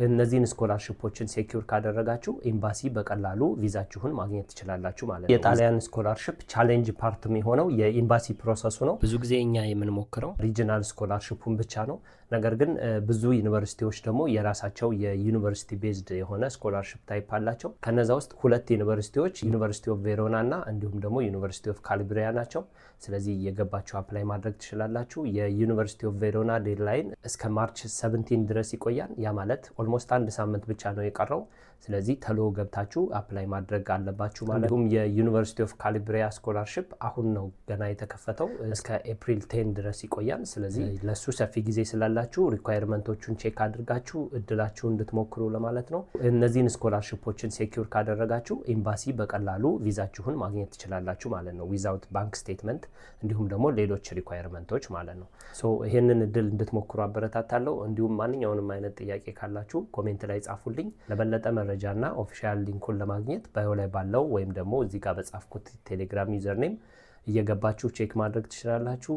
እነዚህን scholarship ኦችን secure ካደረጋችሁ ኤምባሲ በቀላሉ ቪዛችሁን ማግኘት ትችላላችሁ ማለት ነው። የጣሊያን scholarship challenge part የሚሆነው የኤምባሲ process ኡ ነው። ብዙ ጊዜ እኛ የምንሞክረው regional scholarship ኡን ብቻ ነው። ነገር ግን ብዙ ዩኒቨርሲቲዎች ደግሞ የራሳቸው የ university based የሆነ scholarship type አላቸው። ከነዛ ውስጥ ሁለት ዩኒቨርሲቲዎች University of Verona እና እንዲሁም ደግሞ University of Calabria ናቸው። ስለዚህ እየገባችሁ apply ማድረግ ትችላላችሁ። የ University of Verona deadline እስከ March 17 ድረስ ይቆያል። ያ ማለት almost አንድ ሳምንት ብቻ ነው የቀረው። ስለዚህ ተሎ ገብታችሁ apply ማድረግ አለባችሁ ማለት። እንዲሁም የ University of Calabria scholarship አሁን ነው ገና የተከፈተው፣ እስከ April 10 ድረስ ይቆያል። ስለዚህ ለሱ ሰፊ ጊዜ ስላላችሁ requirement ኦቹን check አድርጋችሁ እድላችሁን እንድትሞክሩ ለማለት ነው። እነዚህን scholarship ኦችን secure ካደረጋችሁ ኤምባሲ በቀላሉ ቪዛችሁን ማግኘት ትችላላችሁ ማለት ነው፣ without bank statement እንዲሁም ደግሞ ሌሎች requirement ኦች ማለት ነው። So ይህንን እድል እንድትሞክሩ አበረታታለሁ። እንዲሁም ማንኛውንም አይነት ጥያቄ ካላችሁ comment ላይ ጻፉልኝ። ለበለጠ መረጃና official link ኡን ለማግኘት bio ላይ ባለው ወይም ደግሞ እዚህ ጋር በጻፍኩት ቴሌግራም username እየገባችሁ check ማድረግ ትችላላችሁ።